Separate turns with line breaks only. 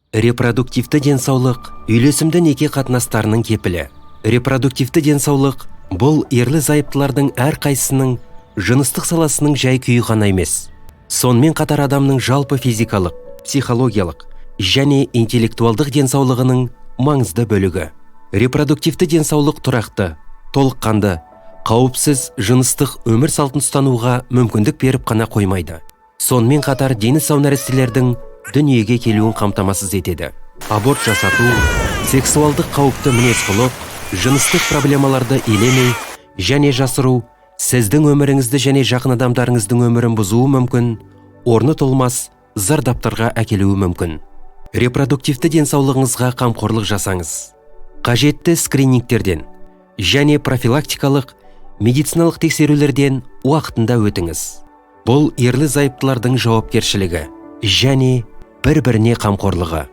Репродуктивті денсаулық – үйлесімді неке қатынастарының кепілі. Репродуктивті денсаулық – бұл ерлі зайыптылардың әрқайсысының жыныстық саласының жай күйі ғана емес, сонымен қатар адамның жалпы физикалық, психологиялық және интеллектуалдық денсаулығының маңызды бөлігі. Репродуктивті денсаулық тұрақты, толыққанды, қауіпсіз жыныстық өмір салтын ұстануға мүмкіндік беріп қана қоймайды, сонымен қатар дені сау нәрестелердің дүниеге келуін қамтамасыз етеді. Аборт жасату, сексуалдық қауіпті мінез құлық, жыныстық проблемаларды елемей және жасыру сіздің өміріңізді және жақын адамдарыңыздың өмірін бұзуы мүмкін, орны толмас зардаптарға әкелуі мүмкін. Репродуктивті денсаулығыңызға қамқорлық жасаңыз. Қажетті скринингтерден және профилактикалық медициналық тексерулерден уақытында өтіңіз. Бұл ерлі зайыптылардың жауапкершілігі және бір біріне қамқорлығы.